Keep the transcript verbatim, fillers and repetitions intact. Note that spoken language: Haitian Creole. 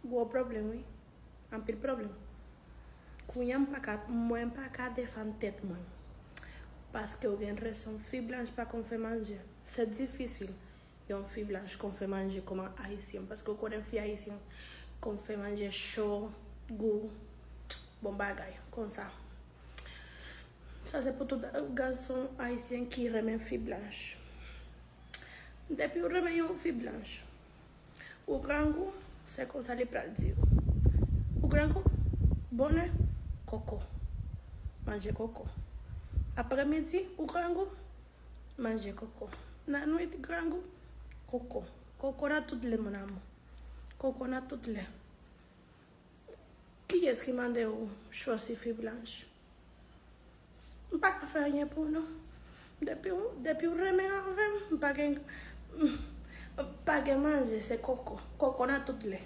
Gwo pwoblèm, wi. Anpil pwoblèm. Kounye a m pa ka, mwen pa ka defann tèt mwen. Paske w gen rezon, fi blanch pa konn fè manje. Se difisil yon fi blanch konn fè manje kòm ayisyen. Paske w konnen fi ayisyen konn fè manje cho, gou, bon bagay, konsa. Sa se pou tout gason ayisyen ki renmen fi blanch. Depi w renmen yon fi blanch, ou grangou, se konsa li pral di w. Ou grangou, bonè, koko. Manje koko. Aprèmidi, ou grangou, manje koko. Lannwit, grangou, koko. Koko nan tout lè, mon amour. Koko nan tout lè. Kiyès ki mande w chwazi fi blanch? M pa ka fè anyen pou w, non. Depi w, depi w renmen avè m, m pa gen, m pa gen manje, se koko. Koko nan tout lè.